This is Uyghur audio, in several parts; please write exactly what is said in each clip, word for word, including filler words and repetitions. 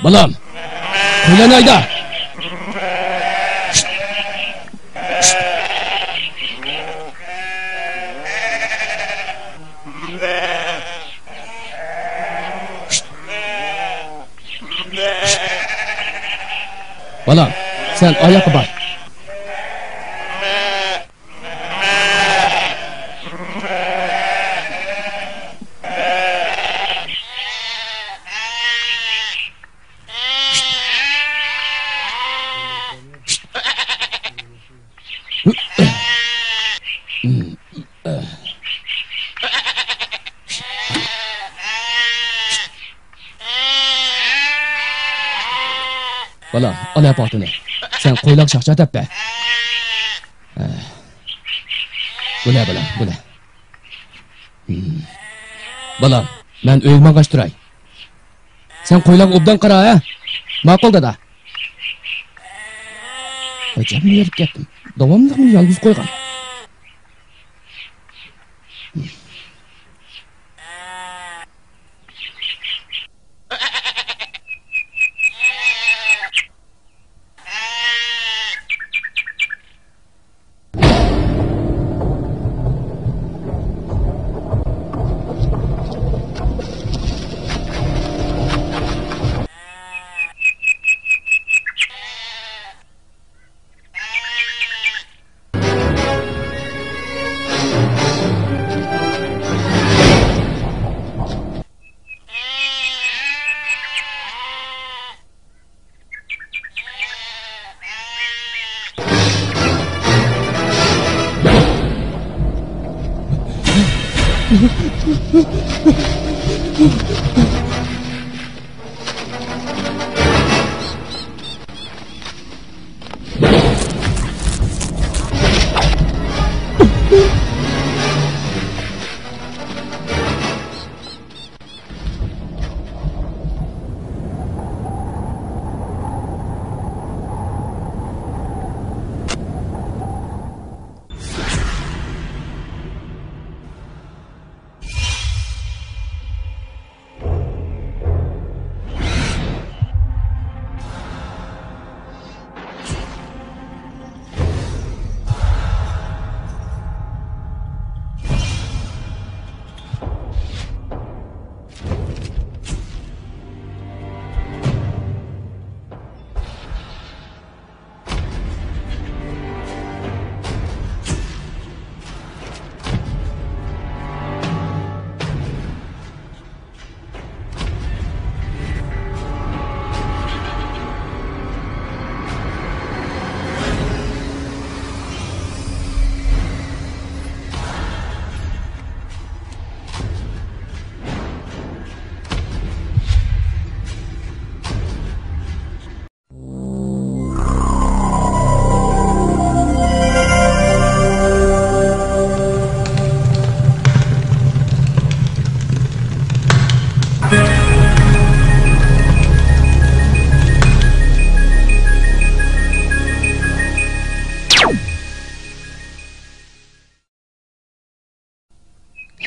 بالام، قويلارنى ھايدا. بالام، سەن ئاياققا بار. بالام، ئال ھە پالتىنى. سەن قويلارغا شاخچا تەپ بەر. بۇلە، بالام، بۇلە. بالام، مەن ئۆيگە ماڭغاچ تۇراي. سەن قويلارغا ئوبدان قارا، ھە؟ ماقۇل، دادا. ئەجەب نېرىپ كەتتىم. داۋاملىق مېنى يالغۇز قويغان.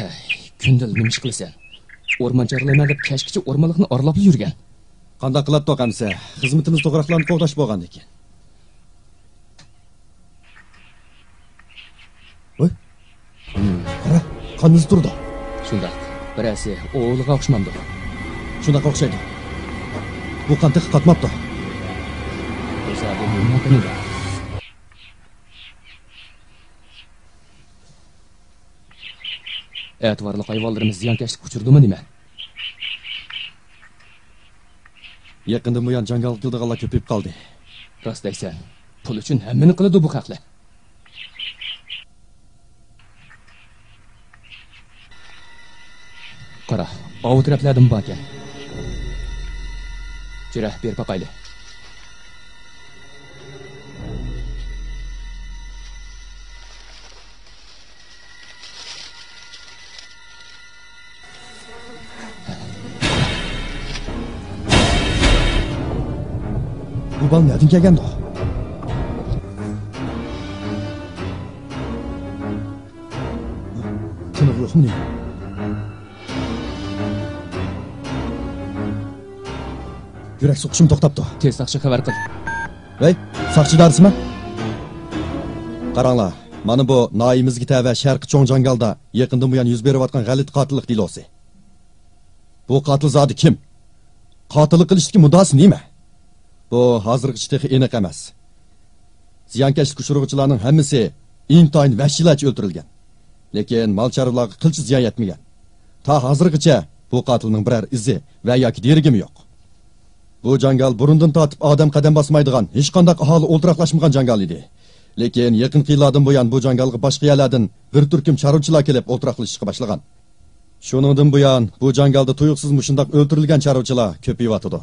ھەي، كۈندىلا نېمە ئىش قىلىسەن؟ ئورمان چارلايمەن دەپ كەچكىچە ئورمانلىقنى ئارىلاپلا يۈرگەن. قانداق قىلاتتۇق ئەمسە؟ خىزمىتىمىز توغراقلارنى قوغداش بولغاندىكىن. ۋاي. قارا، قان ئىزى تۇرىدۇ. شۇنداق. بىرەرسى ئوۋلىغان ئوخشىمامدۇ؟ شۇنداق ئوخشايدۇ. بۇ قان تېخى قاتماپتۇ. بولسا بۇ مۇمكىن ئىدى. ئەتىۋارلىق ھايۋانلىرىمىز زىيانكەشلىككە ئۇچرىدىمۇ نېمە؟ يېقىندىن بۇيان جاڭگالغا كېلىدىغانلار كۆپىيىپ قالدى. راست دەيسەن، پۇل ئۈچۈن ھەممىنى قىلىدۇ بۇ خەقلەر. قارا، ئاۋۇ تەرەپلەردىمۇ باركەن. جۈرە، بېرىپ باقايلى. بۇ بالا نەدىن كەلگەندۇ؟ تىنىقى يوقمۇ نېمە؟ يۈرەك سوقۇشۇم توختاپتۇ. تېز ساقچىغا خەۋەر قىل. ۋەي، ساقچى ئىدارىسىمۇ؟ قاراڭلار، مانا بۇ ناھىيىمىزگە تەۋە شەرقىي چوڭ جاڭگالدا يېقىندىن بۇيان يۈز بېرىۋاتقان غەلىتە قاتىللىق دېلوسى. بۇ قاتىل زادى كىم؟ قاتىللىق قىلىشتىكى مۇددىئاسى نېمە؟ بۇ ھازىرغىچە تېخى ئېنىق ئەمەس. زىيانكەشلىككە ئۇچرىغۇچىلارنىڭ ھەممىسى ئىنتايىن ۋەھشىيلەرچە ئۆلتۈرۈلگەن. لېكىن مال-چارۋىلارغا قىلچە زىيان يەتمىگەن. تا ھازىرغىچە بۇ قاتىلنىڭ بىرەر ئىزى ۋە ياكى دېرىكىمۇ يوق. بۇ جاڭگال بۇرۇندىن تارتىپ ئادەم قەدەم باسمايدىغان، ھېچقانداق ئاھالە ئولتۇراقلاشمىغان جاڭگال ئىدى. لېكىن يېقىنقى يىللاردىن بۇيان بۇ جاڭگالغا باشقا يەرلەردىن بىر تۈركۈم چارۋىچىلار كېلىپ ئولتۇراقلىشىشقا باشلىغان. شۇنىڭدىن بۇيان بۇ جاڭگالدا تۇيۇقسىز مۇشۇنداق ئۆلتۈرۈلگەن چارۋىچىلار كۆپىيىۋاتىدۇ.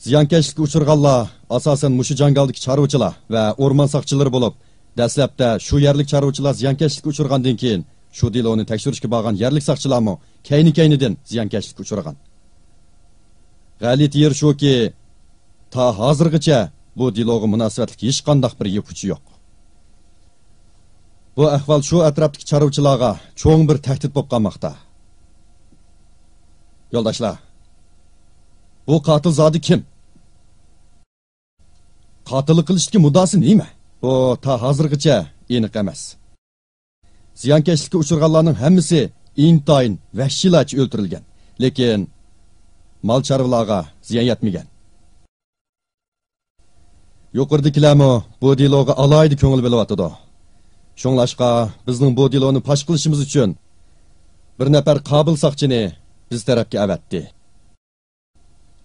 زىيانكەشلىككە ئۇچرىغانلار ئاساسەن مۇشۇ جاڭگالدىكى چارۋىچىلار ۋە ئورمان ساقچىلىرى بولۇپ، دەسلەپتە شۇ يەرلىك چارۋىچىلار زىيانكەشلىككە ئۇچرىغاندىن كېيىن، شۇ دېلونى تەكشۈرۈشكە بارغان يەرلىك ساقچىلارمۇ كەينى-كەينىدىن زىيانكەشلىككە ئۇچرىغان. غەلىتە يېرى شۇكى، تا ھازىرغىچە بۇ دېلوغا مۇناسىۋەتلىك ھېچقانداق بىر يىپ ئۇچى يوق. بۇ ئەھۋال شۇ ئەتراپتىكى چارۋىچىلارغا چوڭ بىر تەھدىت بولۇپ قالماقتا. يولداشلار، بۇ قاتىل زادى كىم؟ قاتىللىق قىلىشتىكى مۇددىئاسى نېمە؟ بۇ تا ھازىرغىچە ئېنىق ئەمەس. زىيانكەشلىككە ئۇچرىغانلارنىڭ ھەممىسى ئىنتايىن ۋەھشىيلەرچە ئۆلتۈرۈلگەن، لېكىن مال-چارۋىلارغا زىيان يەتمىگەن. يۇقىرىدىكىلەرمۇ بۇ دېلوغا ئالاھىدە كۆڭۈل بۆلۈۋاتىدۇ. شۇڭلاشقا، بىزنىڭ بۇ دېلونى پاش قىلىشىمىز ئۈچۈن بىر نەپەر قابىل ساقچىنى بىز تەرەپكە ئەۋەتتى.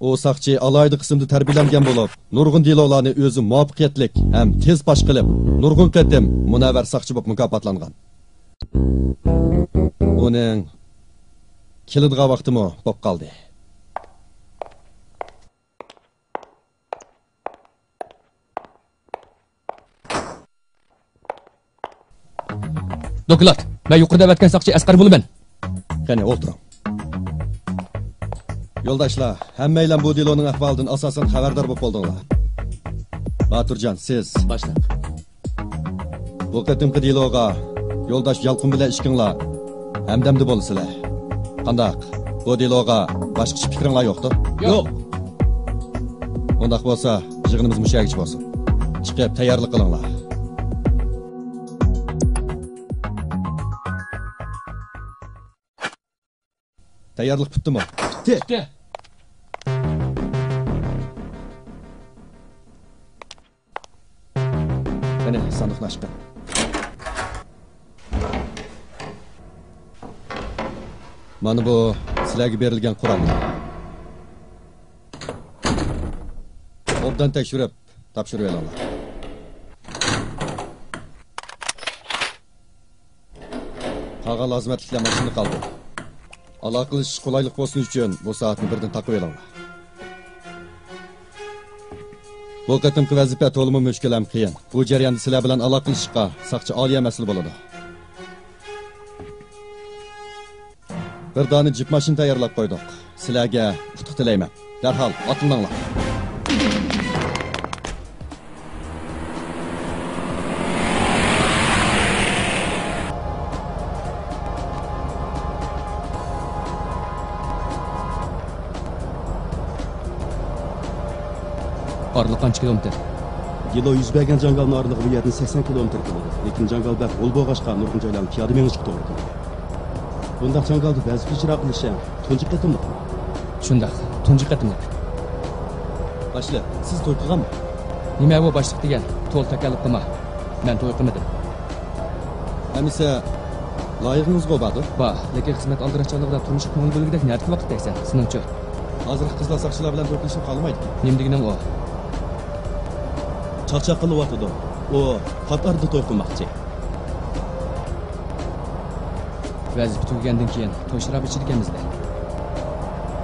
ئۇ ساقچى ئالاھىدە قىسىمدا تەربىيەلەنگەن بولۇپ، نۇرغۇن دېلولارنى ئۆزى مۇۋەپپەقىيەتلىك ھەم تېز پاش قىلىپ، نۇرغۇن قېتىم مۇنەۋۋەر ساقچى بولۇپ مۇكاپاتلانغان. ئۇنىڭ كېلىدىغان ۋاقتىمۇ بولۇپ قالدى. دوكلات. مەن يۇقىرىدا ئەۋەتكەن ساقچى ئەسقەر بولىمەن. قېنى، ئولتۇرۇڭ. يولداشلار، ھەممەيلەن بۇ دېلونىڭ ئەھۋالىدىن ئاساسەن خەۋەردار بولۇپ بولدۇڭلار. باتۇرجان، سىز. باشلىق. بۇ قېتىمقى دېلوغا يولداش يالقۇن بىلەن ئىككىڭلار ھەمدەمدە بولىسىلەر. قانداق؟ بۇ دېلوغا باشقىچە پىكرىڭلار يوقتۇ؟ يوق. ئۇنداق بولسا، يىغىنىمىز مۇشۇ يەرگىچە بولسۇن. چىقىپ تەييارلىق قىلىڭلار. تەييارلىق پۈتتىمۇ؟ پۈتتى. پۈتتى. قېنى، ساندۇقنى ئاچقىن. مانا بۇ سىلەرگە بېرىلگەن قوراللار. ئوبدان تەكشۈرۈپ، تاپشۇرۇۋېلىڭلار. قالغان لازىمەتلىكلەر ماشىنىدا قالدى. ئالاقىلىشىش قولايلىق بولسۇن ئۈچۈن بۇ سائەتنى بىردىن تاقىۋېلىڭلار. بۇ قېتىمقى ۋەزىپە تولىمۇ مۈشكۈل ھەم قىيىن. بۇ جەرياندا سىلەر بىلەن ئالاقىلىشىشقا ساقچى ئالىيە مەسئۇل بولىدۇ. بىر دانە جىپ ماشىنا تەييارلاپ قويدۇق. سىلەرگە ئۇتۇق تىلەيمەن. دەرھال ئاتلىنىڭلار. ئارىلىق قانچە كىلومېتىر؟ دېلو يۈز بەرگەن جاڭگالنىڭ ئارىلىقى بۇ يەردىن سەكسەن كىلومېتىر كېلىدۇ. لېكىن جاڭگال بەك ھول بولغاچقا، نۇرغۇن جايلارنى پىيادە مېڭىشكە توغرا كېلىدۇ. بۇنداق جاڭگالدا ۋەزىپە ئىجرا قىلىش تۇنجى قېتىملىقمۇ؟ شۇنداق، تۇنجى قېتىملىق. باشلىق، سىز توي قىلغانمۇ؟ نېمە بۇ باشلىق دېگەن؟ تولا تەكەللۇپ قىلما. مەن توي قىلمىدىم. ئەمىسە، لايىقىڭىزغۇ باردۇ؟ بار، لېكىن خىزمەت ئالدىراش چاغلىقىدا تۇرمۇشقا كۆڭۈل بۆلگۈدەك نەدىكى ۋاقىت دەيسەن، سېنىڭچۇ؟ ھازىرقى قىزلار ساقچىلار بىلەن توي قىلىشنى خالىمايدىكەن. نېمە دېگىنىڭ ئۇ؟ چاقچاق قىلىۋاتىدۇ. ئۇ پات ئارىدا توي قىلماقچى. ۋەزىپە تۈگىگەندىن كېيىن توي شارابى ئىچىدىكەنمىز-دە.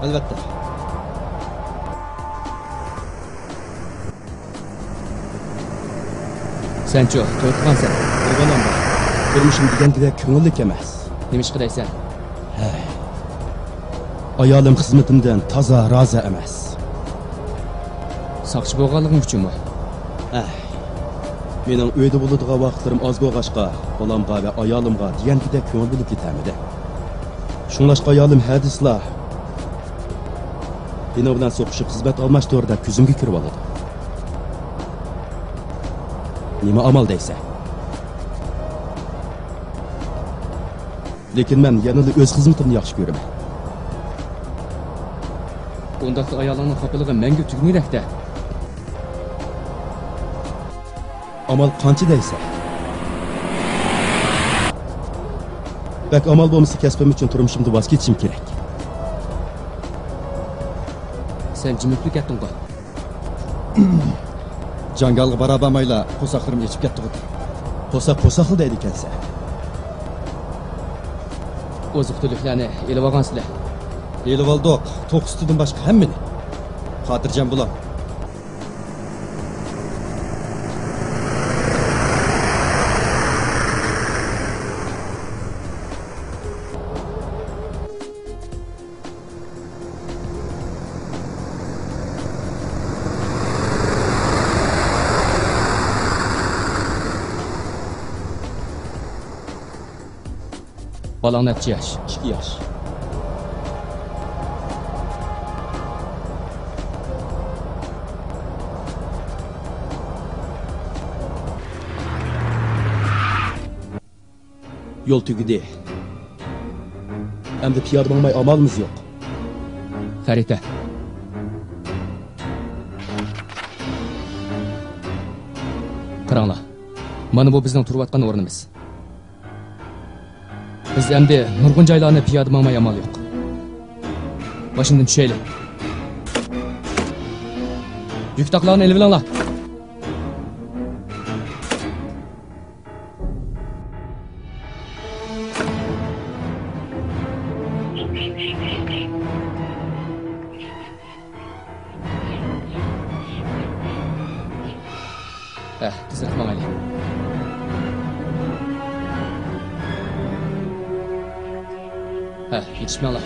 ئەلۋەتتە. سەنچۇ، توي قىلغانسەن؟ قىلغىنىم بار. تۇرمۇشۇم دېگەندىكىدەك كۆڭۈللۈك ئەمەس. نېمىشقا دەيسەن؟ ھەي. ئايالىم خىزمىتىمدىن تازا رازى ئەمەس. ساقچى بولغانلىقىڭ ئۈچۈنمۇ؟ ھەي. مېنىڭ ئۆيدە بولىدىغان ۋاقىتلىرىم ئاز بولغاچقا، بالامغا ۋە ئايالىمغا دېگەندىكىدەك كۆڭۈل بۆلۈپ كېتەلمىدىم. شۇڭلاشقا ئايالىم ھە دېسىلا، مېنىڭ بىلەن سوقۇشۇپ خىزمەت ئالماشتۇر دەپ كۆزۈمگە كىرىۋالىدۇ. نېمە ئامال دەيسەن؟ لېكىن مەن يەنىلا ئۆز خىزمىتىمنى ياخشى كۆرىمەن. ئۇنداقتا ئايالىڭنىڭ خاپىلىقى مەڭگۈ تۈگىمىگۈدەك-دە. ئامال قانچە دەيسەن؟ بەك ئامال بولمىسا، كەسپىم ئۈچۈن تۇرمۇشۇمدىن ۋاز كېچىشىم كېرەك. سەن جىمىپلا كەتتىڭغۇ؟ جاڭگالغا بارا بارمايلا قورساقلىرىم ئېچىپ كەتتىغۇ. قورساق قورساقلا دەيدىكەنسەن. ئوزۇق-تۈلۈكلەرنى ئېلىۋالغانسىلەر؟ ئېلىۋالدۇق. توخۇ سۈتىدىن باشقا ھەممىنى. خاتىرجەم بولۇڭ. بالاڭ نەچچە ياش؟ ئىككى ياش. يول تۈگىدى. ئەمدى پىيادە ماڭماي ئامالىمىز يوق. خەرىتە. قاراڭلار. مانا بۇ بىزنىڭ تۇرۇۋاتقان ئورنىمىز. بىز ئەمدى نۇرغۇن جايلارنى پىيادە ماڭماي ئامال يوق. ماشىنىدىن چۈشەيلى. يۈك تاقلارنى ئېلىۋېلىڭلار. ھە، تېزرەك ماڭايلى. ھە، يېتىشىپ ماڭلا.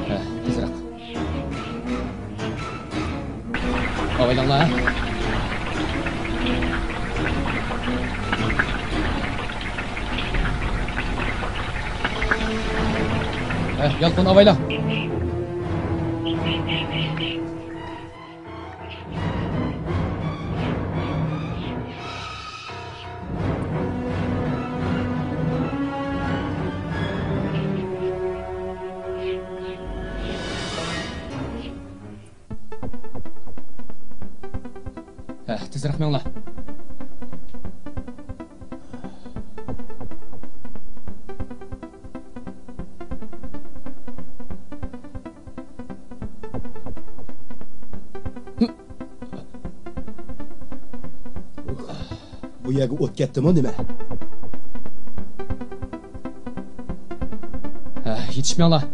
ھە، تېزرەك. ئاۋايلاڭلار. ھە، يالقۇن ئاۋايلا. ھە، تېزرەك ماڭلا. بۇ يەرگە ئوت كەتتىمۇ نېمە؟ ھە، يېتىشمەڭلار.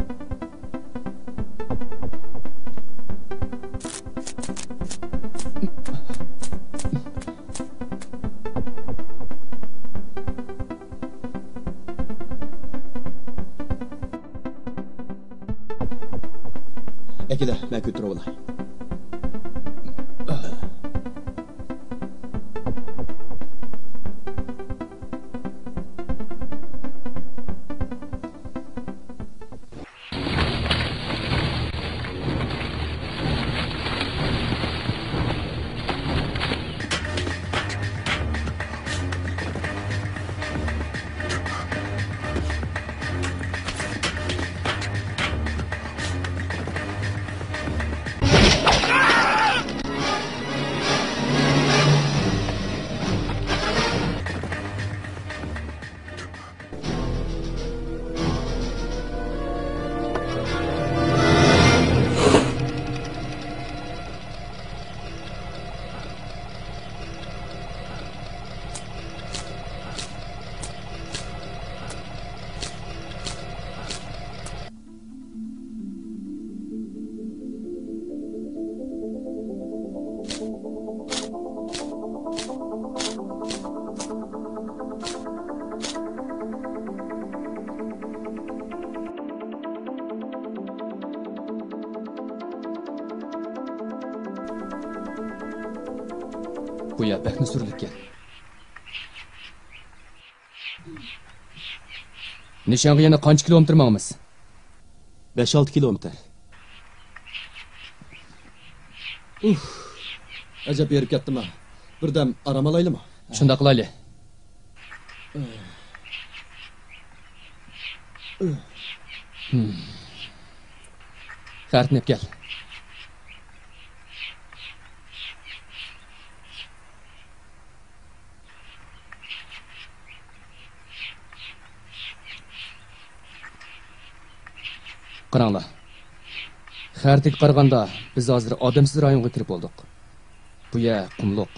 ئەكېلە، مەن كۆتۈرۈۋالاي. بۇ يەر بەكمۇ سۈرلۈككەن. نىشانغا يەنە قانچە كىلومېتىر ماڭىمىز؟ بەش-ئالتە كىلومېتىر. ئۇھ، ئەجەب ھېرىپ كەتتىم-ھە. بىردەم ئارام ئالايلىمۇ؟ شۇنداق قىلايلى. خەرىتىنى ئېلىپ كەل. قاراڭلار. خەرىتىگە قارىغاندا، بىز ھازىر ئادەمسىز رايونغا كىرىپ بولدۇق. بۇ يەر قۇملۇق.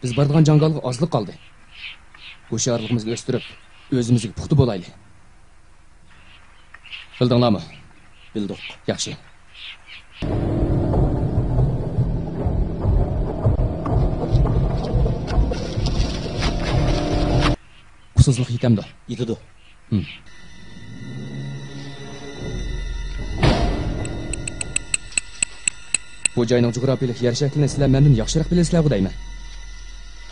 بىز بارىدىغان جاڭگالغا ئازلا قالدى. ھوشيارلىقىمىزنى ئۆستۈرۈپ، ئۆزىمىزگە پۇختا بولايلى. بىلدىڭلارمۇ؟ بىلدۇق. ياخشى. ئۇسسۇزلۇق يېتەمدۇ؟ يېتىدۇ. ھىم. بۇ جاينىڭ جۇغراپىيىلىك يەر شەكلىنى سىلەر مەندىن ياخشىراق بىلىسىلەرغۇ دەيمەن.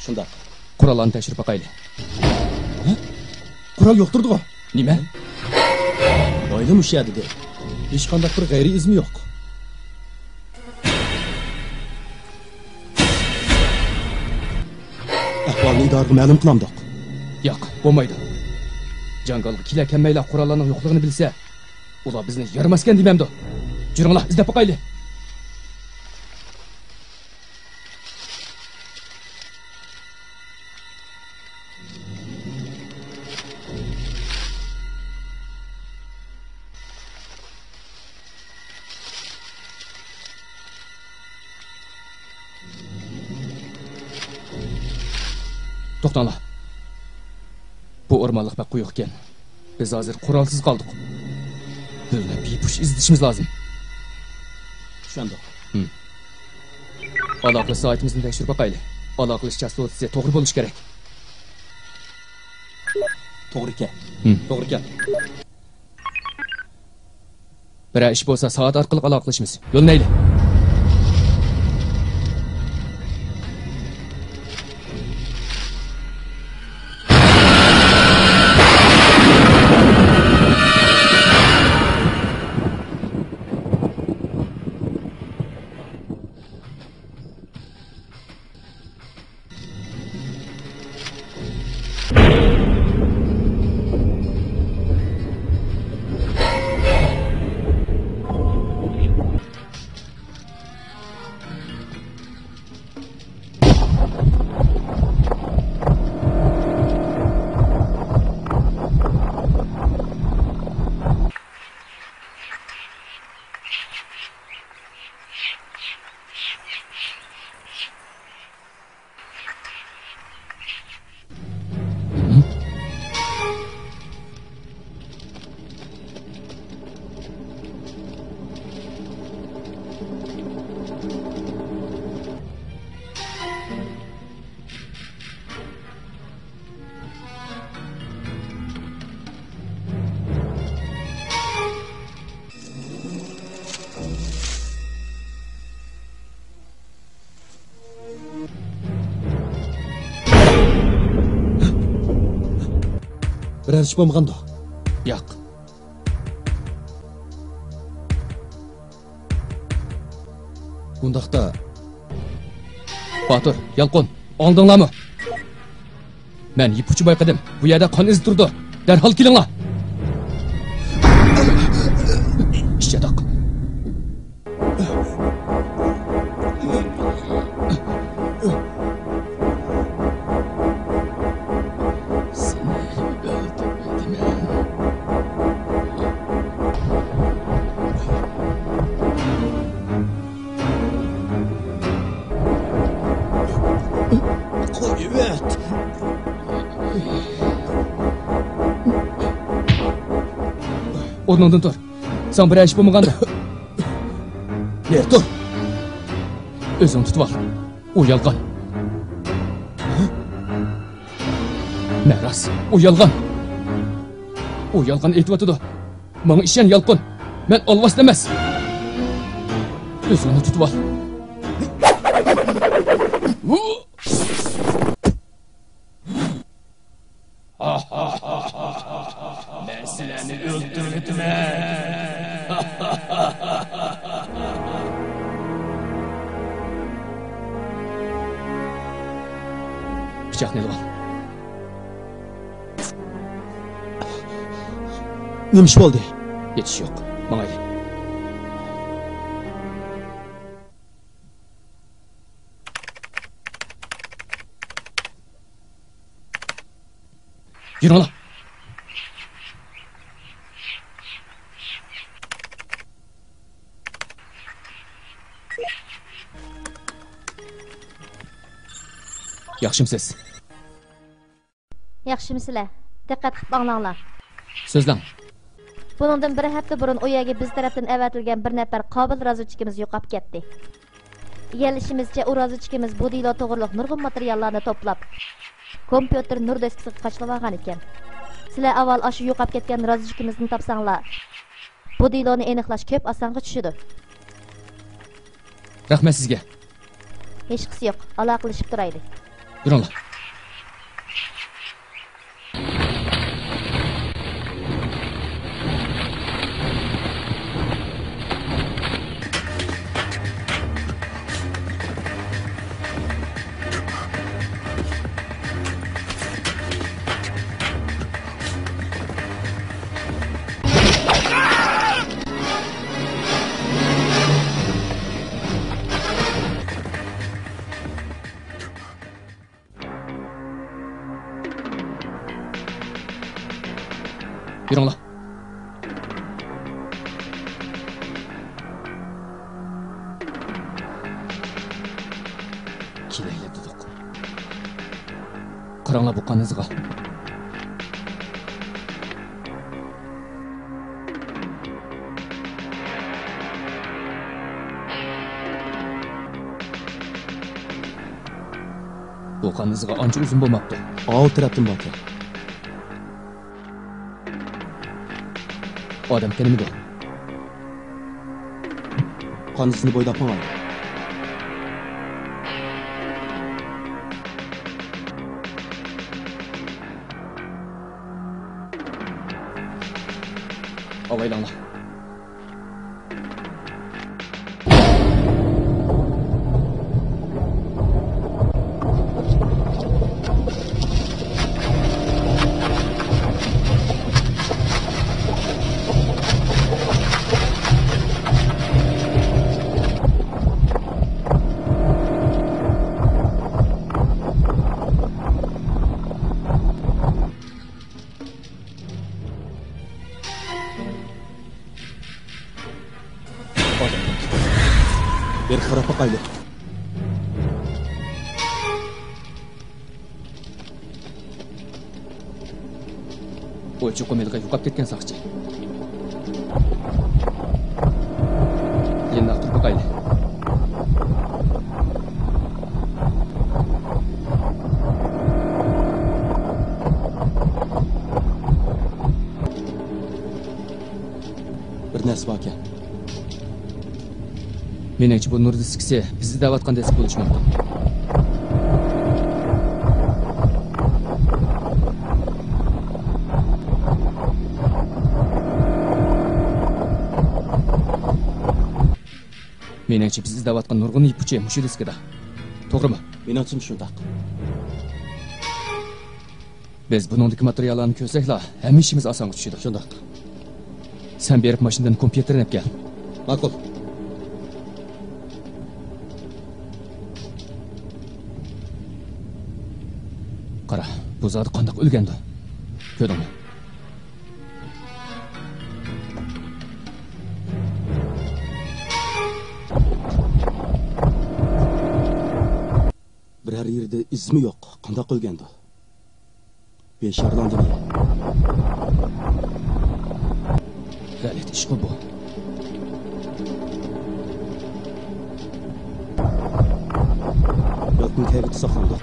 شۇنداق. قوراللارنى تەكشۈرۈپ باقايلى. ھە؟ قورال يوق تۇرىدىغۇ. نېمە؟ بايلىم ئۇشۇ يەردىدى. ھېچقانداق بىر غەيرىي ئىزمۇ يوق. ئەھۋالنى ئىدارىگە مەلۇم قىلامدۇق؟ ياق، بولمايدۇ. جاڭگالغا كېلە كەلمەيلا قوراللارنىڭ يوقلۇقىنى بىلسە، ئۇلار بىزنى يارىماسكەن دېمەمدۇ؟ جۈرۈڭلار، ئىزدەپ باقايلى. توختاڭلار. بۇ ئورمانلىق بەك قويۇق ئىكەن. بىز ھازىر قورالسىز قالدۇق. بۆلۈنۈپ يىپ ئۇچ ئىزدىشىمىز لازىم. چۈشەندۇق. ھىم. ئالاقىلىشىش سائىتىمىزنى تەكشۈرۈپ باقايلى. ئالاقىلىشىش چاستوتىسى توغرا بولۇشى كېرەك. توغرا ئىكەن. ھىم. توغرا ئىكەن. بىرەر ئىش بولسا سائەت ئارقىلىق ئالاقىلىشىمىز. يۆنەيلى. بىرەر ئىش بولمىغاندۇ؟ ياق. ئۇنداقتا. باتۇر، يالقۇن، ئاڭلىدىڭلارمۇ؟ مەن يىپ ئۇچى بايقىدىم. بۇ يەردە قان ئىزى تۇرىدۇ. دەرھال كېلىڭلار. ئىششەداق. قويۇۋەت. ئورنۇڭدىن تۇر. ساڭا بىرەر ئىش بولمىغاندا. نېرى تۇر. ئۆزۈڭنى تۇتۇۋال. ئۇ يالغان. مەن راست. ئۇ يالغان. ئۇ يالغان ئېيتىۋاتىدۇ. ماڭا ئىشەن، يالقۇن. مەن ئالۋاستى ئەمەس. ئۆزۈڭنى تۇتۇۋال. مەن سىلەرنى ئۆلتۈرۈۋېتىمەن. پىچاقنى ئېلىۋال. نېمە ئىش بولدى؟ ھېچ ئىش يوق. ماڭايلى. يۈرۈڭلار. ياخشىمۇسىز؟ ياخشىمۇسىلەر؟ دىققەت قىلىپ ئاڭلاڭلار. سۆزلەڭ. بۇنىڭدىن بىر ھەپتە بۇرۇن ئۇ يەرگە بىز تەرەپتىن ئەۋەتىلگەن بىر نەپەر قابىل رازۋېدچىكىمىز يوقاپ كەتتى. ئىگىلىشىمىزچە، ئۇ رازۋېدچىكىمىز بۇ دېلو توغرۇلۇق نۇرغۇن ماتېرىياللارنى توپلاپ، كومپيۇتېر نۇر دىسكىسىغا قاچىلىۋالغان ئىكەن. سىلەر ئاۋۋال ئاشۇ يوقاپ كەتكەن رازۋېدچىكىمىزنى تاپساڭلار، بۇ دېلونى ئېنىقلاش كۆپ ئاسانغا چۈشىدۇ. رەھمەت سىزگە. ھېچقىسى يوق، ئالاقىلىشىپ تۇرايلى. يۈرۈڭلار. يۈرۈڭلار. كېلەيلى دېدۇق. قاراڭلار بۇ قان ئىزىغا. بۇ قان ئىزىغا ئانچە ئۇزۇن بولماپتۇ. ئاۋۇ تەرەپتىن باركەن. ئادەم قېنىمىدۇ؟ قان ئىزىنى بويلاپ ماڭايلى. ئاۋايلاڭلار. بىر قاراپ باقايلى. بۇ چوقۇم ھېلىقى يوقاپ كەتكەن ساقچى. يېنىدا تۇرۇپ باقايلى. بىر نەرسە باركەن. مېنىڭچە، بۇ نۇر دىسكىسى بىز ئىزدەۋاتقان دىسك بولۇشى مۇمكىن. مېنىڭچە، بىز ئىزدەۋاتقان نۇرغۇن يىپ ئۇچى مۇشۇ دىسكىدا. توغرىمۇ؟ مېنىڭچىمۇ شۇنداق. بىز بۇنىڭدىكى ماتېرىياللارنى كۆرسەكلا، ھەممە ئىشىمىز ئاسانغا چۈشىدۇ. شۇنداق. سەن بېرىپ ماشىنىدىن كومپيۇتېرنى ئەپ كەل. ماقۇل. قارا، بۇ زادى قانداق ئۆلگەندۇ؟ كۆردۈڭمۇ؟ بىرەر يېرىدە ئىزمۇ يوق. قانداق ئۆلگەندۇ؟ بىشارلاندىمۇ؟ غەلىتە ئىشقۇ بۇ. يالقۇن كەيپىياتى ساقلاندۇق.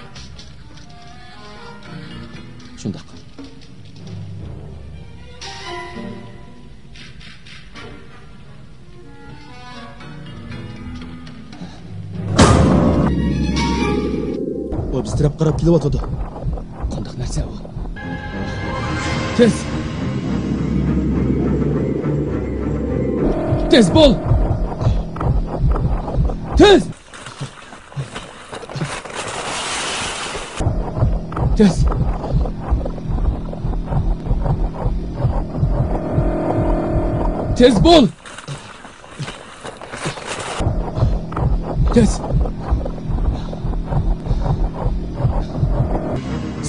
شۇنداق. ئۇ بىز تەرەپ قاراپ كېلىۋاتىدۇ. قانداق نەرسە؟ تېز! تېز بول! تېز! تېز! تېز بول! تېز!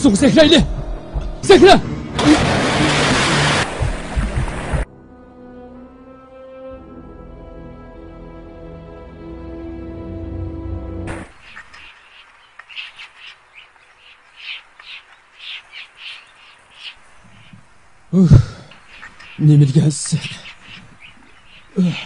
سۇغا سەكرەيلى! سەكرە! ئۇھ، نېمە دېگەن ئىسسىق. ئۇھ.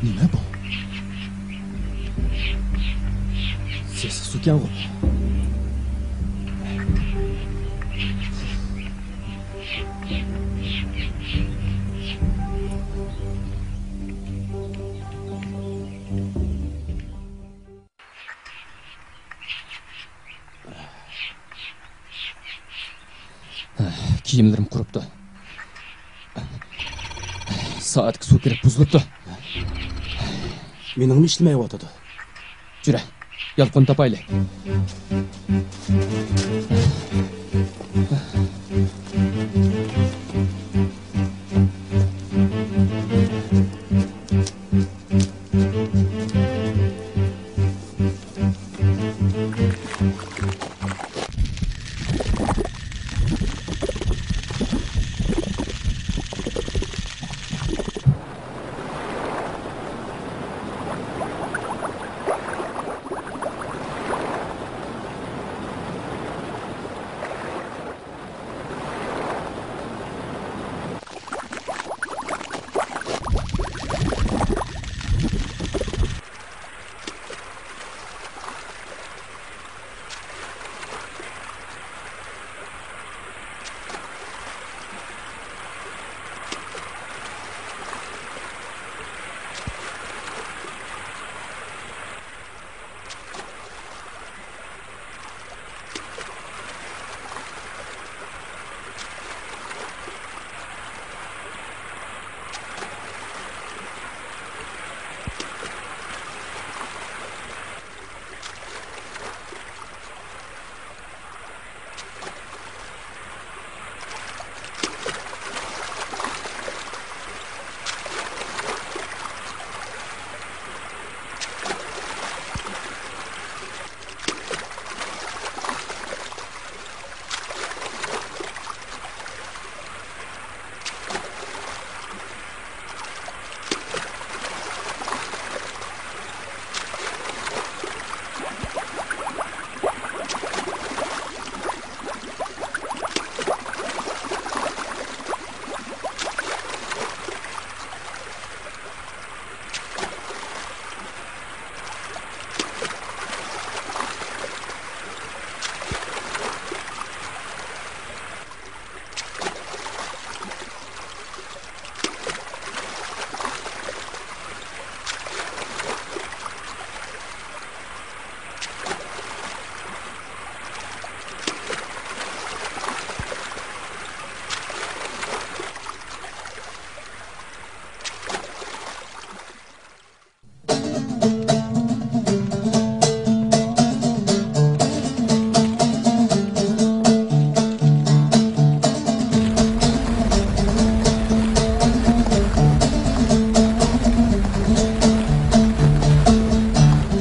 نېمە بۇ؟ سېسىق سۇكەنغۇ؟ كىيىملىرىم قۇرۇپتۇ. سائەتكە سۇ كىرىپ بۇزۇلۇپتۇ. مېنىڭمۇ ئىشلىمەيۋاتىدۇ. جۈرە، يالقۇن تاپايلى.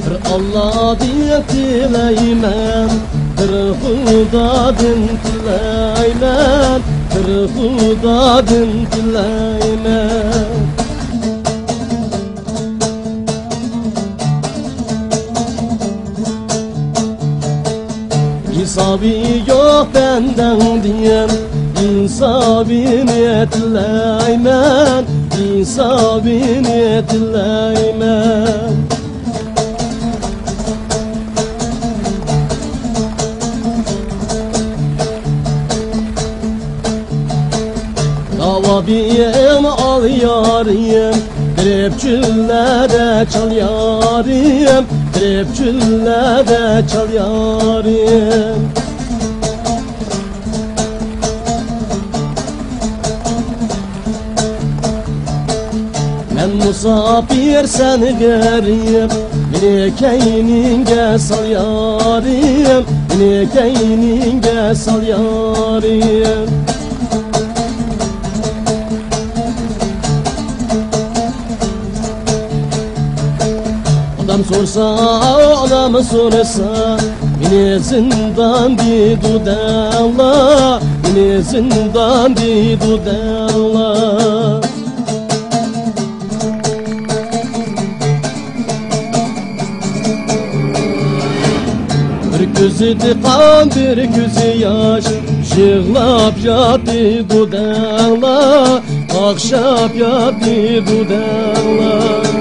بىر ئاللادىن تىلەيمەن، بىر خۇدادىن تىلەيمەن، بىر خۇدادىن تىلەيمەن. ھېسابى يوق بەندەڭدىن، ئىنسابىنى تىلەيمەن، ئىنسابىنى تىلەيمەن. داۋابىيىم ئال يارىيىم، تىرىپ چۆللەردە چال يارىيىم، تىرىپ چۆللەردە چال يارىيىم. مەن مۇساپىر، سەن غېرىب، مېنى كەينىڭگە سال يارىم، مېنى كەينىڭگە سال يارىم. ئادەم سورىسا، ئادەم سورىسا، مېنى زىندان دەيدۇ دەڭلار، مېنى زىندان دەيدۇ دەڭلار. بىر كۆزىدە قان، بىر كۆزى ياش، يىغلاپ ياتىدۇ دەڭلار، قاقشاپ ياتىدۇ دەڭلار.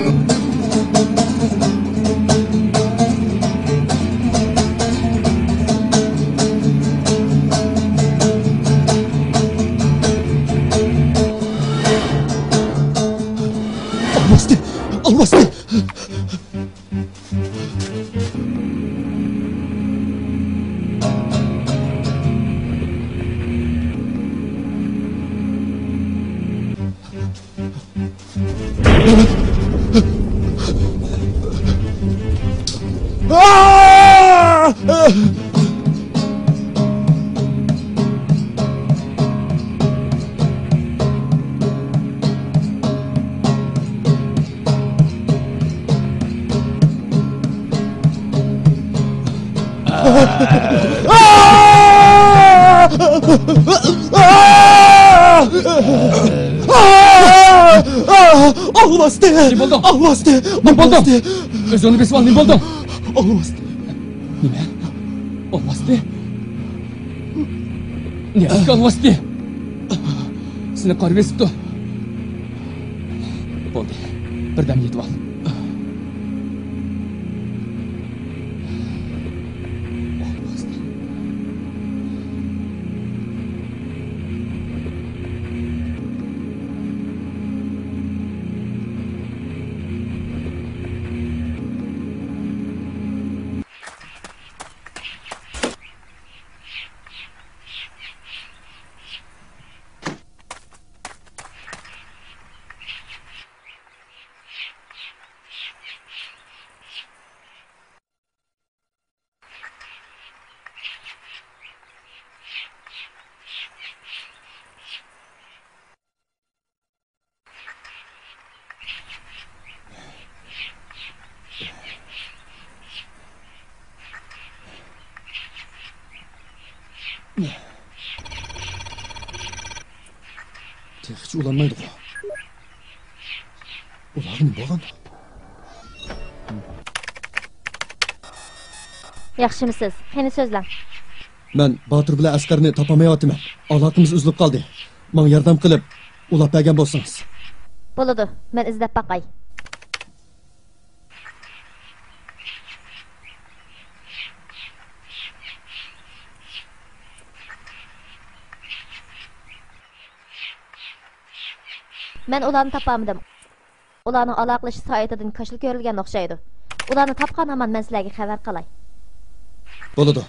ئالۋاستى! ئالۋاستى! ئالۋاستى! نېمە بولدۇڭ؟ ئالۋاستى! نېمە بولدۇڭ؟ ئالۋاستى! ئۆزۈڭنى بېسىۋال، نېمە بولدۇڭ؟ ئالۋاستى! نېمە؟ ئالۋاستى؟ نېمە ئالۋاستى؟ سېنى قارا بېسىپتۇ. بولدى، بىردەم يېتىۋال. تېخىچە ئۇلانمايدىغۇ. ئۇلارغا نېمە بولغان؟ ياخشىمۇسىز؟ قېنى سۆزلەڭ. مەن باتۇر بىلەن ئەسقەرنى تاپالمايۋاتىمەن. ئالاقىمىز ئۈزۈلۈپ قالدى. ماڭا ياردەم قىلىپ، ئۇلاپ بەرگەن بولسىڭىز. بولىدۇ، مەن ئىزدەپ باقاي. مەن ئۇلارنى تاپالمىدىم. ئۇلارنىڭ ئالاقىلىشىش سائىتىدىن كاشىلا كۆرۈلگەن ئوخشايدۇ. ئۇلارنى تاپقان ھامان مەن سىلەرگە خەۋەر قىلاي. بولىدۇ.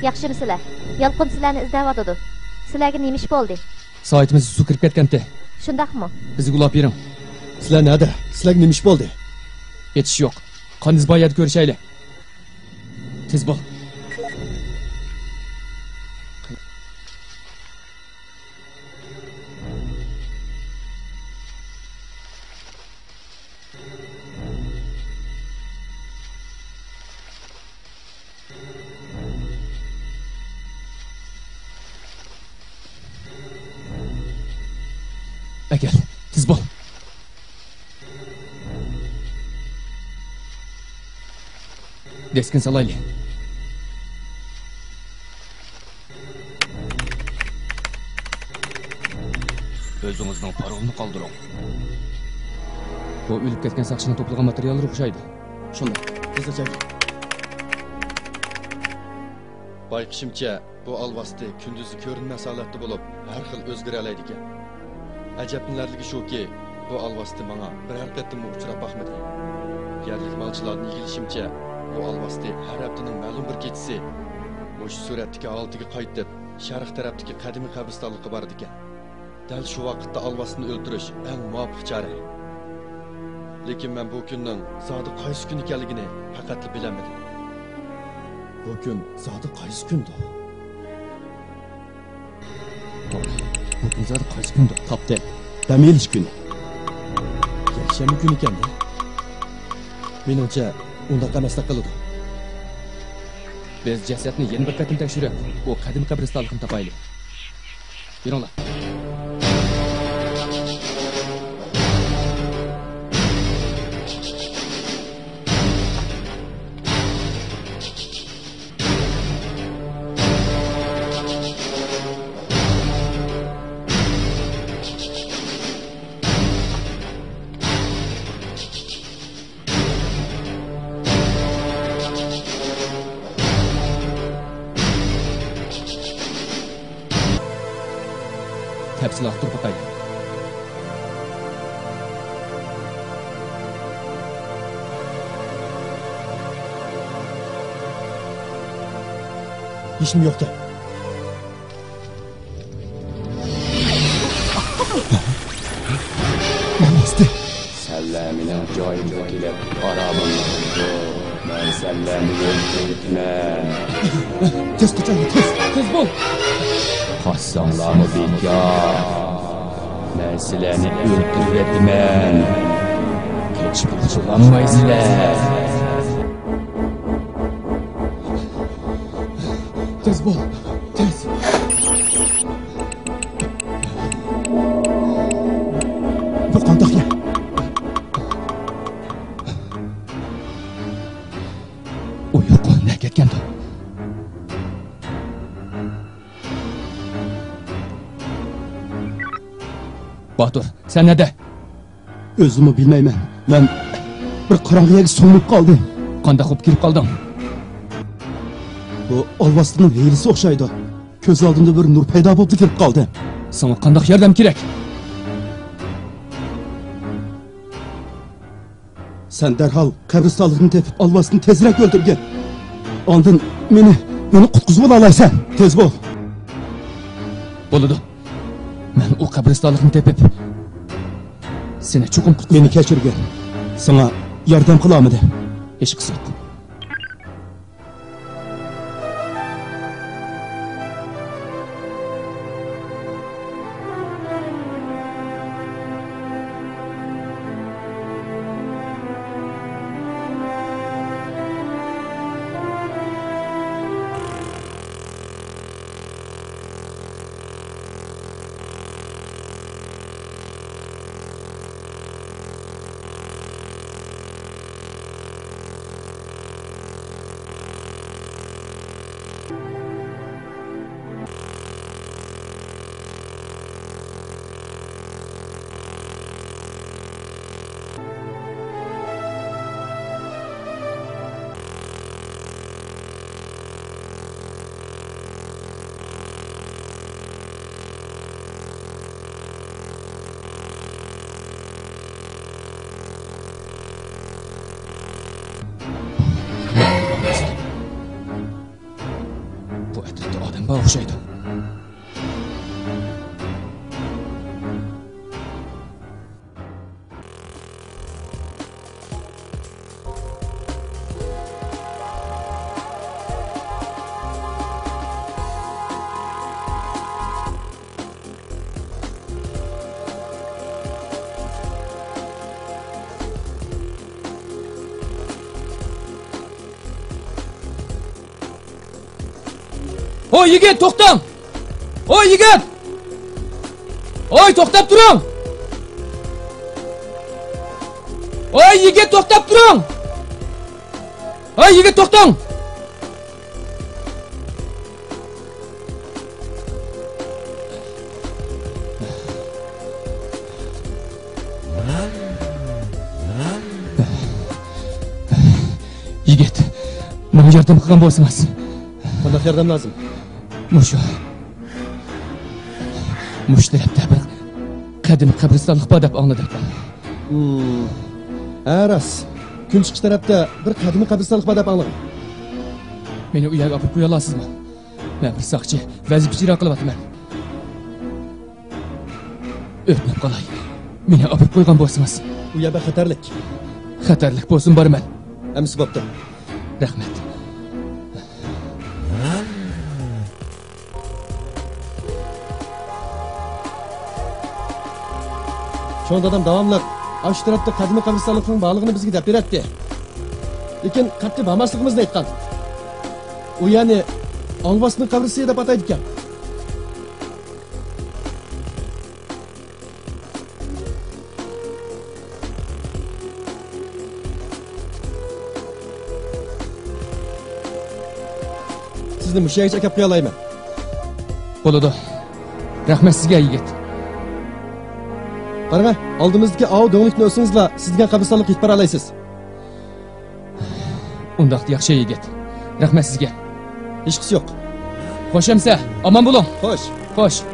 ياخشىمۇسىلەر؟ يالقۇن سىلەرنى ئىزدەۋاتىدۇ. سىلەرگە نېمە ئىش بولدى؟ سائىتىمىز سۇ كىرىپ كەتكەنتى. شۇنداقمۇ؟ بىزگە ئۇلاپ بېرىڭ. سىلەر نەدە؟ سىلەرگە نېمە ئىش بولدى؟ ھېچ ئىش يوق. قاندىز بار يەردە كۆرۈشەيلى. تېز بول. ئەكەل، تېز بول. دىسكىنى سالايلى. ئۆزىڭىزنىڭ پارولىنى قالدۇرۇڭ. بۇ ئۆلۈپ كەتكەن ساقچىنىڭ توپلىغان ماتېرىياللىرى ئوخشايدۇ. شۇنداق، تېز ئاچايلى. بايقىشىمچە، بۇ ئالۋاستى كۈندۈزى كۆرۈنمەس ھالەتتە بولۇپ، ھەر خىل ئۆزگىرەلەيدىكەن. ئەجەبلىنەرلىكى شۇكى، بۇ ئالۋاستى ماڭا بىرەر قېتىممۇ ئۇچراپ باقمىدى. يەرلىك مالچىلاردىن ئىگىلىشىمچە، بۇ ئالۋاستى ھەر ھەپتىنىڭ مەلۇم بىر كېچىسى مۇشۇ سۈرەتتىكى ھالىتىگە قايتىپ، شەرق تەرەپتىكى قەدىمىي قەبرىستانلىققا بارىدىكەن. دەل شۇ ۋاقىتتا ئالۋاستىنى ئۆلتۈرۈش ئەڭ مۇۋاپىق چارە. لېكىن مەن بۇ كۈننىڭ زادى قايسى كۈن ئىكەنلىكىنى پەقەتلا بىلەلمىدىم. بۇ كۈن زادى قايسى كۈندۇ؟ بۇ كۈن زادى قايسى كۈندۇ؟ تاپتىم. دەم ئېلىش كۈنى. يەكشەنبە كۈنى ئىكەن-دە. مېنىڭچە، ئۇنداق ئەمەستەك قىلىدۇ. بىز جەسەتنى يەنە بىر قېتىم تەكشۈرۈپ، ئۇ قەدىمىي قەبرىستانلىقنى تاپايلى. يۈرۈڭلار. تەپسىلىي ئاختۇرۇپ باقايلى. ھېچنېمە يوقتى. سەنلەر مېنىڭ جايىمغا كېلىپ، ئارامىمنى بۇزدۇڭ. مەن سەنلەرنى ئۆلتۈرۈۋېتىمەن. تېز قاچايلى، تېز! تېز بول! قاچساڭلارمۇ بىكار. مەن سىلەرنى ئۆلتۈرۈۋېتىمەن. قېچىپ قۇتۇلالمايسىلەر. تېز بول، تېز! بۇ قانداق يەر؟ ئۇ يوق، نەگە كەتكەندۇ؟ باتۇر، سەن نەدە؟ ئۆزۈممۇ بىلمەيمەن. مەن بىر قاراڭغۇ يەرگە سۆڭۈپ قالدىم. قانداق بولۇپ كىرىپ قالدىڭ؟ بۇ ئالۋاستىنىڭ ھىيلىسى ئوخشايدۇ. كۆز ئالدىمدا بىر نۇر پەيدا بولۇپ كىرىپ قالدى. ساڭا قانداق ياردەم كېرەك؟ سەن دەرھال قەبرىستانلىقنى تېپىپ، ئالۋاستىنى تېزرەك ئۆلتۈرگىن. ئاندىن مېنى، مېنى قۇتقۇزۇۋالالايسەن. تېز بول. بولىدۇ. مەن ئۇ قەبرىستانلىقنى تېپىپ، سېنى چوقۇم قۇتقۇزىمەن. مېنى كەچۈرگىن. ساڭا ياردەم قىلالمىدىم. ھېچقىسى يوق. بۇ ئەتراپتا ئادەم بار ئوخشايدۇ. ھوي يىگىت، توختاڭ! ھوي يىگىت! ھوي، توختاپ تۇرۇڭ! ھوي يىگىت، توختاپ تۇرۇڭ! ھەي، يىگىت، توختاڭ! يىگىت، ماڭا ياردەم قىلغان بولسىڭىز. قانداق ياردەم لازىم؟ مۇشۇ. مۇشۇ تەرەپتە بىر قەدىمىي قەبرىستانلىق بار دەپ ئاڭلىدىم. ھىم. ھە، راست. كۈنچىقىش تەرەپتە بىر قەدىمىي قەبرىستانلىق بار دەپ ئاڭلىغان. مېنى ئۇ يەرگە ئاپىرىپ قويالامسىزمۇ؟ مەن بىر ساقچى، ۋەزىپە ئىجرا قىلىۋاتىمەن. ئۆتۈنۈپ قالاي، مېنى ئاپىرىپ قويغان بولسىڭىز. ئۇ يەر بەك خەتەرلىك. خەتەرلىك بولسۇن، بارىمەن. ھەممىسى بوپتۇ. رەھمەت. چوڭ دادام داۋاملىق ئاشۇ تەرەپتە قەدىمىي قەبرىستانلىقنىڭ بارلىقىنى بىزگە دەپ بېرەتتى. لېكىن قەتئىي بارماسلىقىمىزنى ئېيتقان. ئۇ يەرنى ئاڭۋاسنىڭ قەبرىسى دەپ ئاتايدىكەن. سىزنى مۇشۇ يەرگىچە ئەكەپ قويالايمەن. بولىدۇ. رەھمەت سىزگە، يىگىت. قاراڭە، ئالدىمىزدىكى ئاۋۇ دۆڭلۈكنى ئۆتسىڭىزلا، سىز دېگەن قەبرىستانلىققا يېتىپ بارالايسىز. ئۇنداقتا ياخشى، يىگىت. رەھمەت سىزگە. ھېچقىسى يوق. خوش ئەمىسە، ئامان بولۇڭ. خوش. خوش.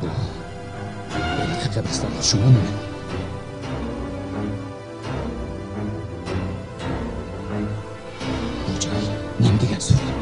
بۇ ھېلىقى قەبرىستانلىق شۇمۇ نېمە؟ بۇ جاي نېمە دېگەن سۈرلۈك؟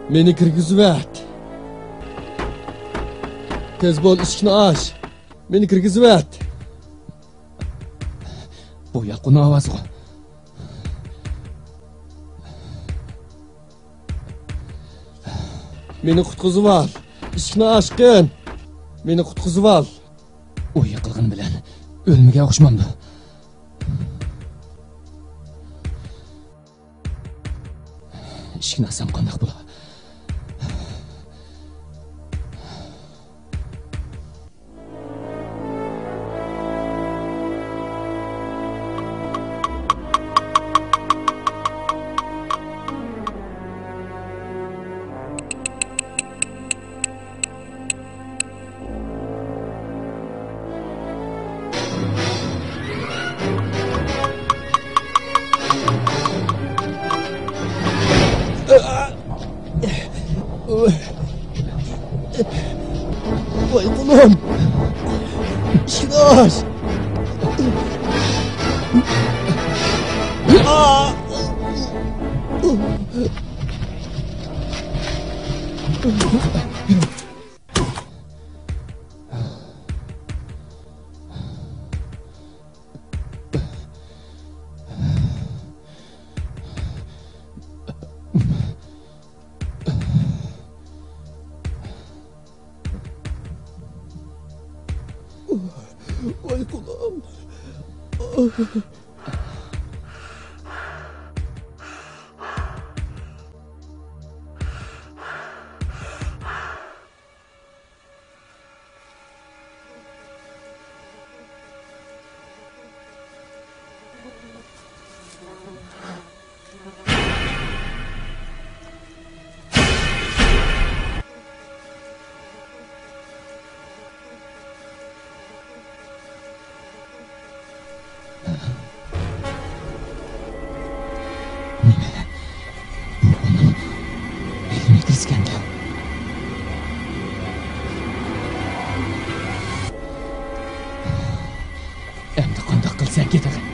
مېنى كىرگۈزۈۋەت. تېز بول، ئىشىكنى ئاچ. مېنى كىرگۈزۈۋەت. بۇ يالقۇن ئاۋازىغۇ. مېنى قۇتقۇزۇۋال. ئىشىكنى ئاچقىن. مېنى قۇتقۇزۇۋال. ئۇ يىقىلغىنى بىلەن ئۆلمىگەن ئوخشىمامدۇ؟ ئىشىكنى ئاچسام قانداق بولا؟ ۋاي قۇلۇم! ئىشىكنى ئاچ! ۋاي قۇلۇم. نېمە؟ بۇ ئۇنىڭ مىللىمېتىرسىكەندۇ؟ ئەمدى قانداق قىلساكى تېخى؟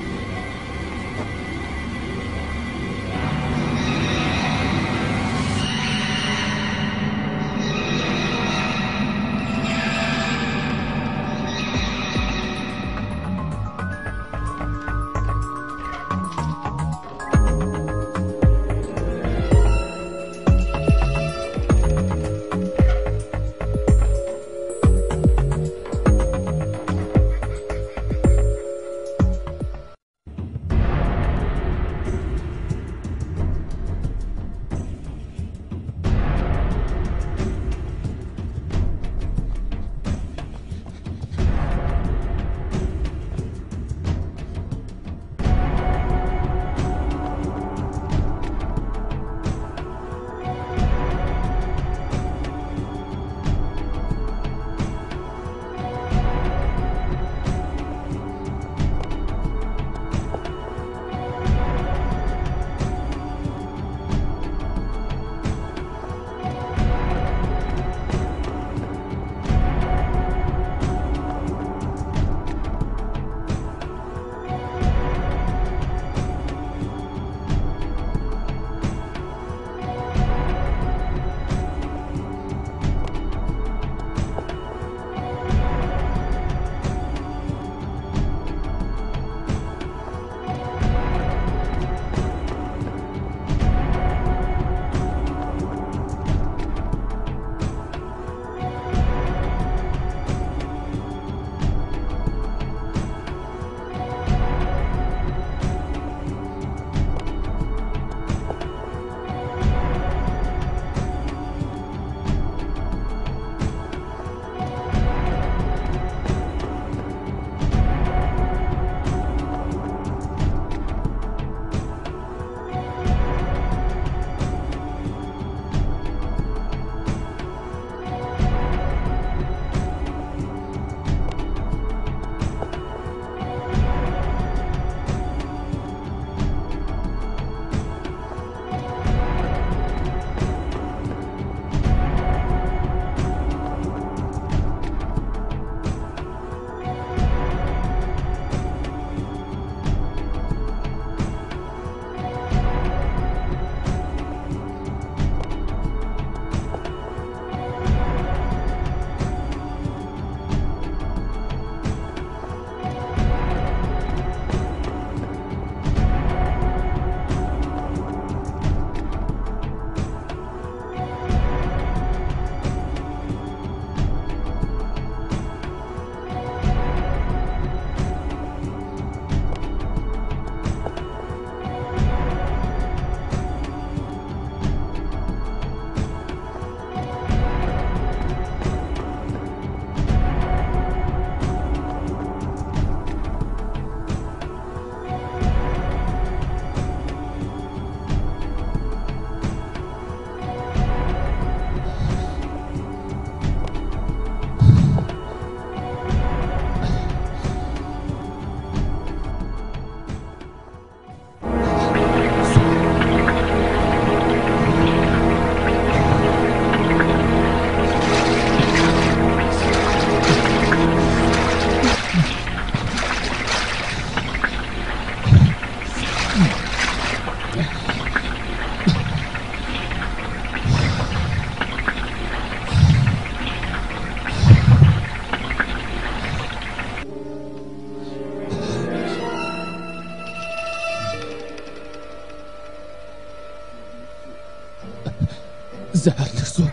زەھەرلىك سۇ.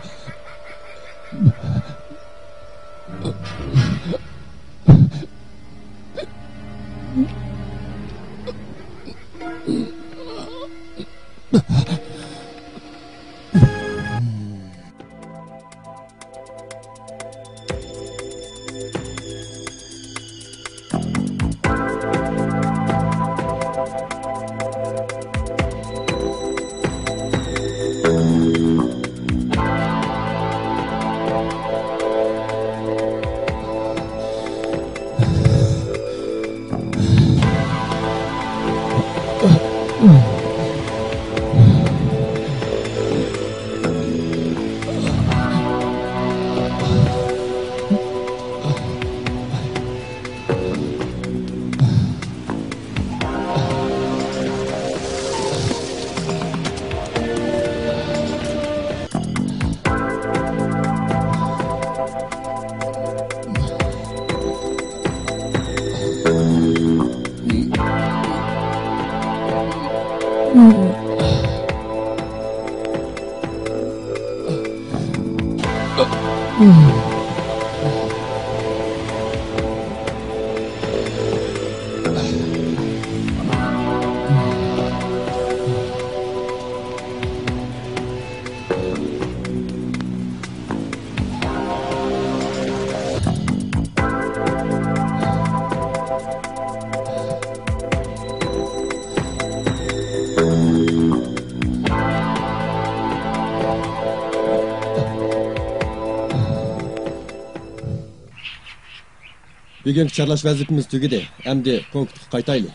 بۈگۈنكى چارلاش ۋەزىپىمىز تۈگىدى. ئەمدى پونكىتقا قايتايلى.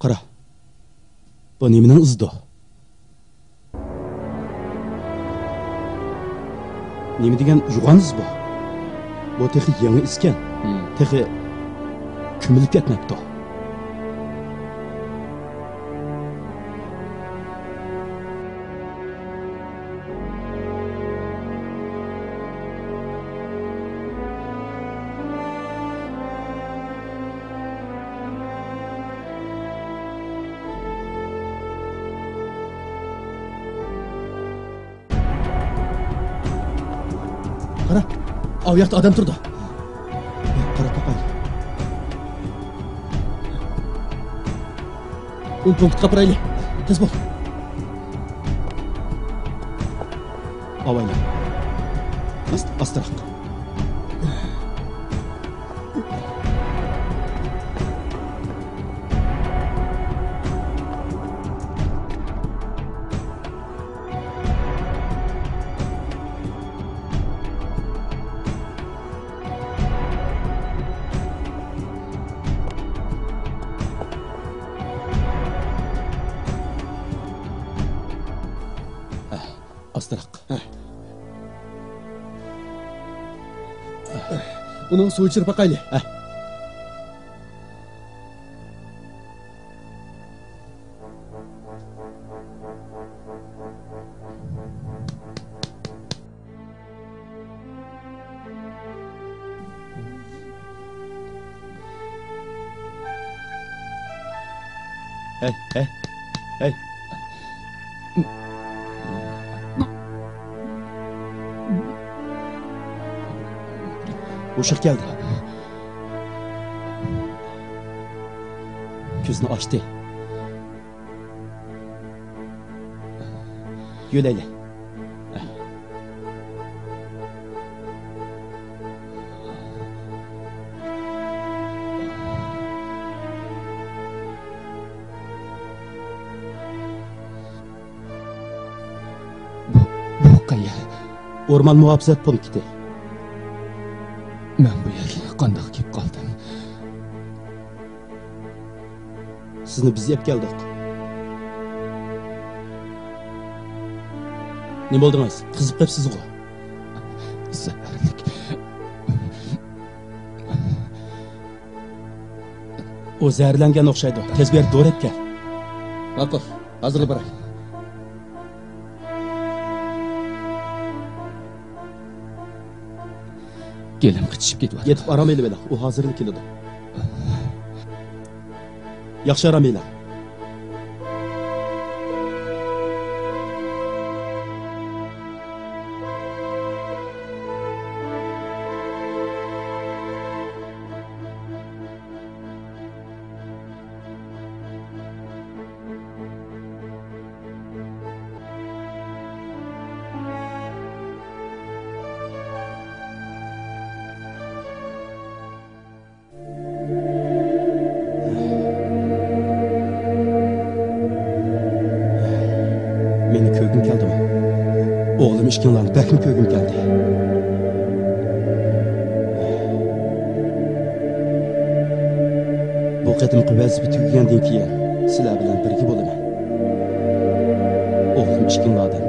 قارا، بۇ نېمىنىڭ ئىزىدۇ؟ نېمە دېگەن يوغان ئىز بۇ؟ بۇ تېخى يېڭى ئىزكەن. ھىم. تېخى كۆمۈلۈپ كەتمەپتۇ. قارا، ئاۋۇ ياقتا ئادەم تۇرىدۇ. قاراپ باقايلى. ئۇنى پونكىتقا ئاپىرايلى. تېز بول. ئاۋايلا. ئاست-، ئاستىراق. ئاستىراق. ئۇنىڭ سۇ ئىچۈرۈپ باقايلى. ھەي، ھەي، ھەي. بوشاق كەلدى. كۆزىنى ئاچتى. يۆلەيلى. بۇ، بۇ قەيەر؟ ئورمان مۇھاپىزەت پونكىتى. مەن بۇ يەرگە قانداق كېلىپ قالدىم؟ سىزنى بىز ئېلىپ كەلدۇق. نېمە بولدىڭىز؟ قىزىپ قېپسىزغۇ؟ زەھەرلىك. ئۇ زەھەرلەنگەن ئوخشايدۇ. تېز بېرىپ دورا ئېلىپ كەل. ماقۇل، ھازىرلا باراي. گېلىم قىچىشىپ كېتىۋاتىدۇ. يېتىپ ئارام ئېلىۋېلىڭ، ئۇ ھازىرلا كېلىدۇ. ياخشى ئارام ئېلىڭ. مېنى كۆرگۈڭ كەلدىمۇ؟ ئوغلۇم ئىككىڭلارنى بەكمۇ كۆرگۈم كەلدى. بۇ قېتىمقى ۋەزىپە تۈگىگەندىن كېيىن سىلەر بىلەن بىرگە بولىمەن. ئوغلۇم ئىككىڭلاردىن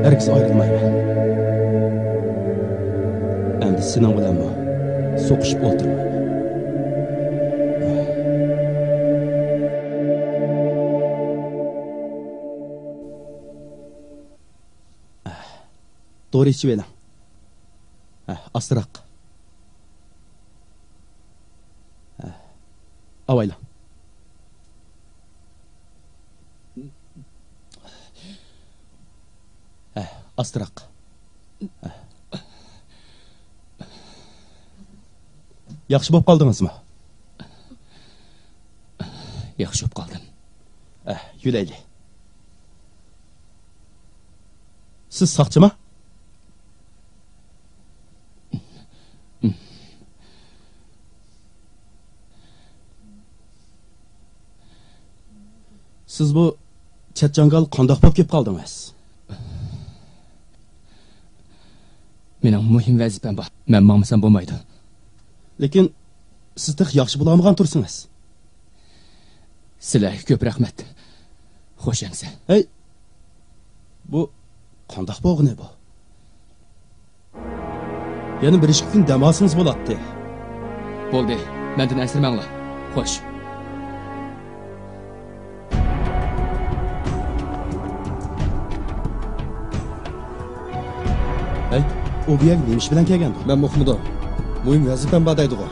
ھەرگىز ئايرىلمايمەن. ئەمدى سېنىڭ بىلەنمۇ سوقۇشۇپ ئولتۇرمايمەن. دورا ئىچىۋېلىڭ. ھە، ئاستىراق. ھە. ئاۋايلا. ھە، ئاستىراق. ھە. ياخشى بولۇپ قالدىڭىزمۇ؟ ياخشى بولۇپ قالدىم. ھە، يۈرەيلى. سىز ساقچىما؟ سىز بۇ چەت جاڭگال قانداق بولۇپ كېلىپ قالدىڭىز؟ مېنىڭ مۇھىم ۋەزىپەم بار. مەن ماڭمىسام بولمايدۇ. لېكىن سىز تېخى ياخشى بولالمىغان تۇرسىڭىز. سىلەرگە كۆپ رەھمەت. خوش ئەمىسە. ھەي، بۇ قانداق بولغىنى بۇ؟ يەنە بىر ئىككى كۈن دەم ئالسىڭىز بولاتتى. بولدى، مەندىن ئەنسىرىمەڭلار. خوش. ھەي، ئۇ بۇ يەرگە نېمە ئىش بىلەن كەلگەندۇ؟ مەن ئۇقمىدىم. مۇھىم ۋەزىپەم بار دەيدىغۇ.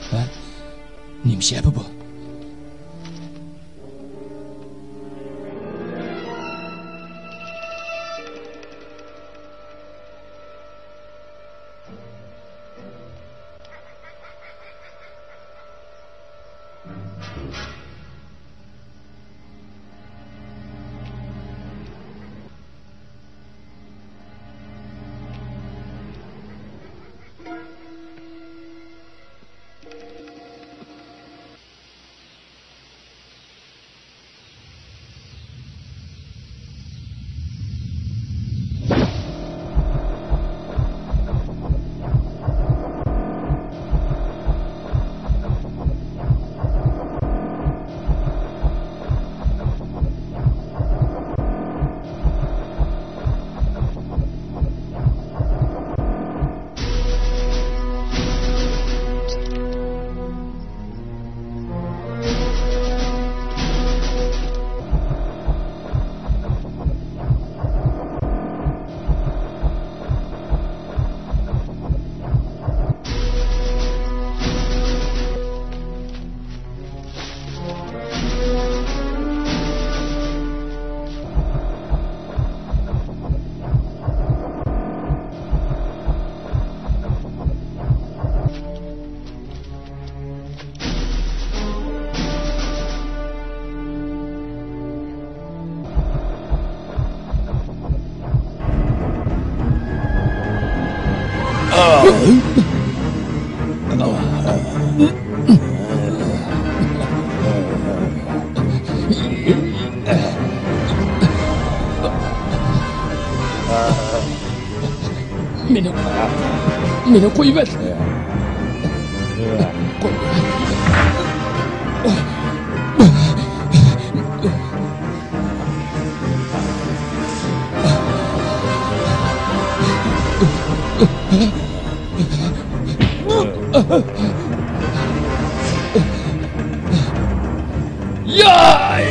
ھە؟ نېمە شەپە بۇ؟ مېنى، مېنى قويۇۋەت. قوي. ياي!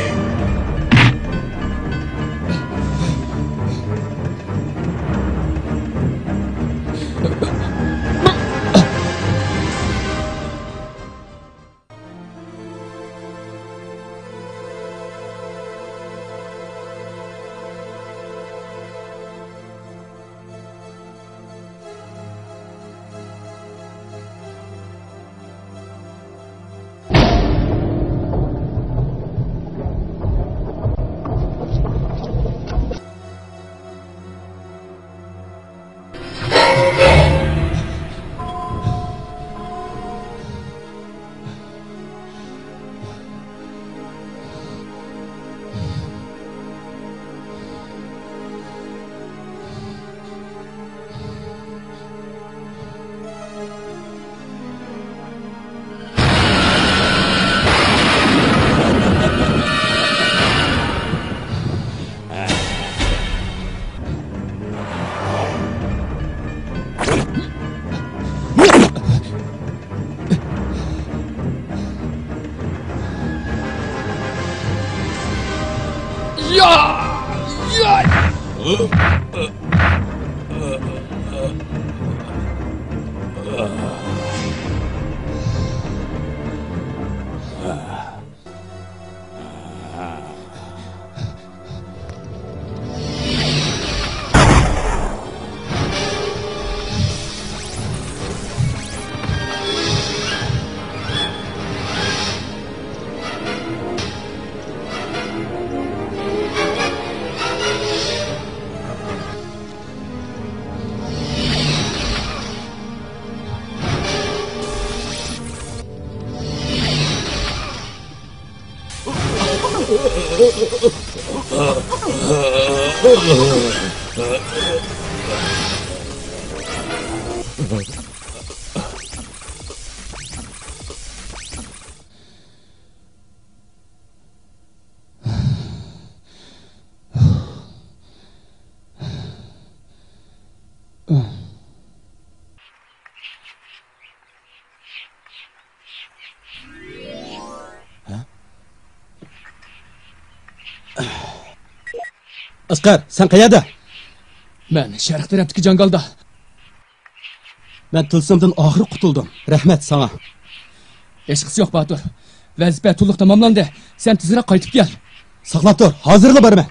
ئەسقەر، سەن قەيەردە؟ مەن شەرق تەرەپتىكى جاڭگالدا. مەن تىلسىمدىن ئاخىرى قۇتۇلدۇم. رەھمەت ساڭا. ھېچقىسى يوق، باتۇر. ۋەزىپە تولۇق تاماملاندى. سەن تېزرەك قايتىپ كەل. ساقلاپ تۇر، ھازىرلا بارىمەن.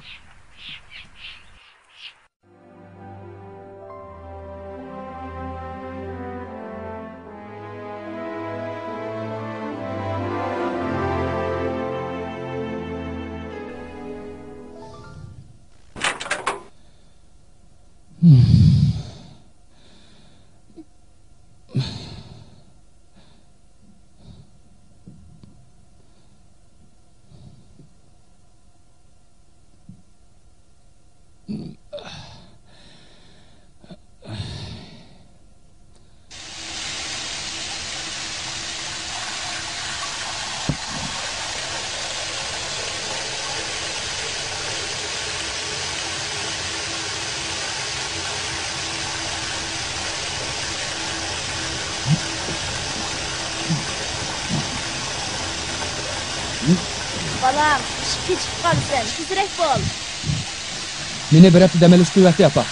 بالام، ئىشقا كېچىكىپ قالىسەن، تېزرەك بول. مېنى بىر ھەپتە دەم ئېلىش قىلىۋەتتى، ئاپا.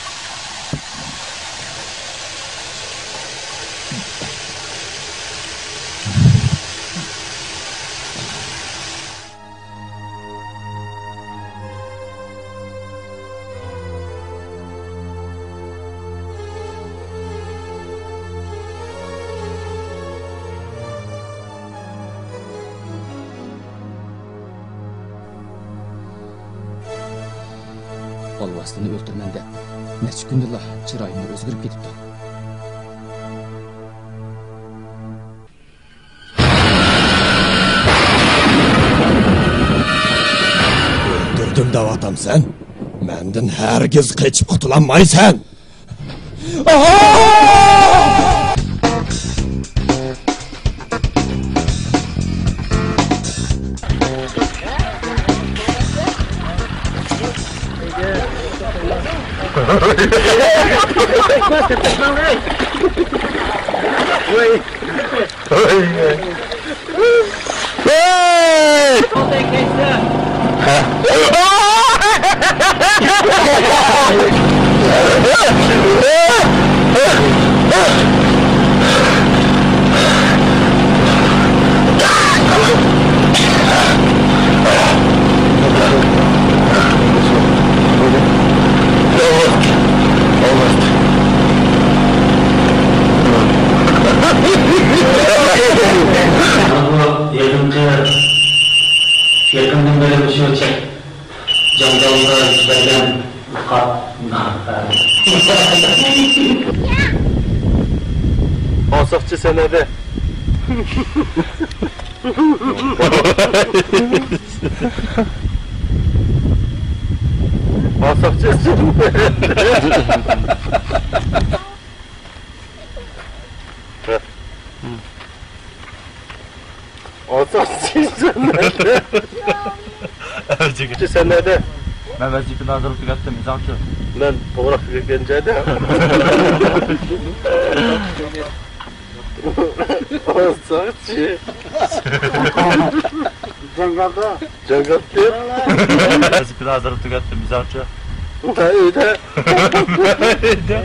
بالۋاستىنى ئۆلتۈرىمەن دەپ، نەچچە كۈندىلا چىرايىممۇ ئۆزگىرىپ كېتىپتۇ. دەۋاتامسەن؟ مەندىن ھەرگىز قېچىپ قۇتۇلالمايسەن! يېقىنقى، يېقىندىن بېرى مۇشۇ چەت جاڭگالدا يۈز بەرگەن ئۇقا. ئاساقچى سەنەدە. ئاساقچى سەنەدە. ئاساسىي سەنئەتلەر. سەنئەتلەر. مەن ۋەزىپىنى ھازىر تۈگەتتىم، ئىزاڭچۇ. مەن توغراق تۈگەتكەن جايدا. ئاساسىي. جاڭگالدا. جاڭگال دەپ. ۋەزىپىنى ھازىر تۈگەتتىم، ئىزاڭچۇ. ئۆيدە. ئۆيدە.